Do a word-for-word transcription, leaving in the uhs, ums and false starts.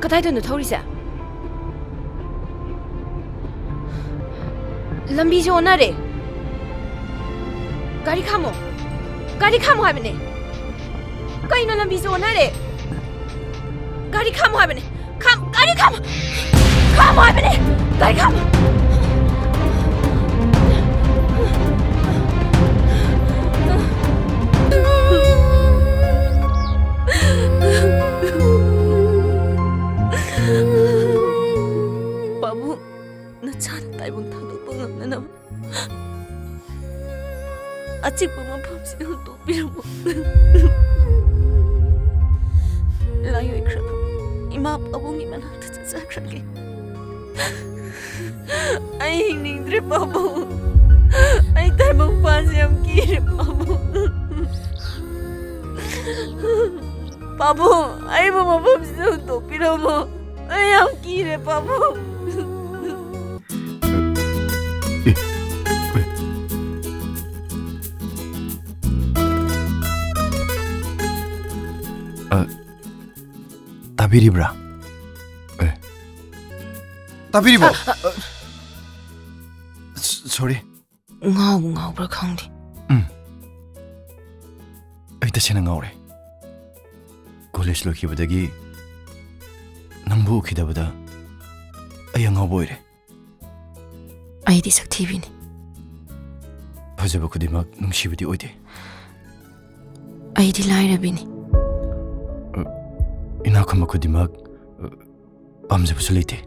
ꯀꯗꯥꯏꯗꯅꯣ ꯊꯧꯔꯤꯁꯦ? ꯂꯝꯕꯤꯁꯦ ꯑꯣꯟꯅꯔꯦ꯫ ꯒꯥꯔꯤ ꯈꯥꯝꯃꯣ꯫ ꯒꯥꯔꯤ ꯈꯥꯝꯃꯣ ꯍꯥꯏꯕꯅꯦ꯫ ꯀꯩꯅꯣ, ꯂꯝꯕꯤꯁꯦ ꯑꯣꯟꯅꯔꯦ꯫ ꯒꯥꯔꯤ ꯈꯥꯝꯃꯣ ꯍꯥꯏꯕꯅꯦ꯫ ꯈꯥꯝ-, ꯒꯥꯔꯤ ꯈꯥꯝꯃꯣ꯫ ꯈꯥꯝꯃꯣ ꯍꯥꯏꯕꯅꯦ꯫ ꯒꯥꯔꯤ ꯈꯥꯝꯃꯣ꯫ ꯄꯥꯕꯨꯡ, ꯅꯆꯥꯅ ꯇꯥꯏꯕꯪ ꯊꯥꯗꯣꯛꯄ ꯉꯝꯅꯅꯕ ꯑꯆꯤꯛꯄ ꯃꯐꯝꯁꯤꯗ ꯍꯨꯟꯗꯣꯛꯄꯤꯔꯝꯃꯨ꯫ ꯂꯥꯏ ꯑꯣꯏꯈ꯭ꯔꯕ ꯏꯃꯥ ꯄꯥꯕꯨꯡꯒꯤ ꯃꯅꯥꯛꯇ ꯆꯠꯆꯈ꯭ꯔꯒꯦ꯫ ꯑꯩ ꯍꯤꯡꯅꯤꯡꯗ꯭ꯔꯦ ꯄꯥꯕꯨꯡ꯫ ꯑꯩ ꯇꯥꯏꯕꯪꯄꯥꯟꯁꯦ ꯌꯥꯝ ꯀꯤꯔꯦ ꯄꯥꯕꯨꯡ꯫ ꯄꯥꯕꯨꯡ, ꯑꯩꯕꯨ ꯃꯐꯝꯁꯤꯗ ꯍꯨꯟꯗꯣꯛꯄꯤꯔꯝꯃꯣ꯫ ꯑꯩ ꯌꯥꯝ ꯀꯤꯔꯦ ꯄꯥꯕꯨꯡ꯫ ꯑ, ꯇꯥꯕꯤꯔꯤꯕ꯭ꯔꯥ? ꯑꯦ, ꯇꯥꯕꯤꯔꯤꯕꯣ? ꯑ, ꯁ-, ꯁꯣꯔꯤ꯫ ꯉꯥꯎꯕꯨ ꯉꯥꯎꯕ꯭ꯔꯥ ꯈꯪꯗꯦ꯫ ꯎꯝ꯫ ꯑꯩ ꯇꯁꯦꯡꯅ ꯉꯥꯎꯔꯦ꯫ ꯀꯣꯂꯦꯖ ꯂꯣꯏꯈꯤꯕꯗꯒꯤ ꯅꯪꯕꯨ ꯎꯈꯤꯗꯕꯗ ꯑꯩ ꯑꯉꯥꯎꯕ ꯑꯣꯏꯔꯦ꯫ ꯑꯩꯗꯤ ꯁꯛꯊꯤꯕꯤꯅꯤ꯫ ꯐꯖꯕ ꯈꯨꯗꯤꯡꯃꯛ ꯅꯨꯡꯁꯤꯕꯗꯤ ꯑꯣꯏꯗꯦ꯫ ꯑꯩꯗꯤ ꯂꯥꯏꯔꯕꯤꯅꯤ꯫ ꯑ, ꯏꯅꯥꯛ ꯈꯨꯟꯕ ꯈꯨꯗꯤꯡꯃꯛ, ꯑ, ꯄꯥꯝꯖꯕꯁꯨ ꯂꯩꯇꯦ꯫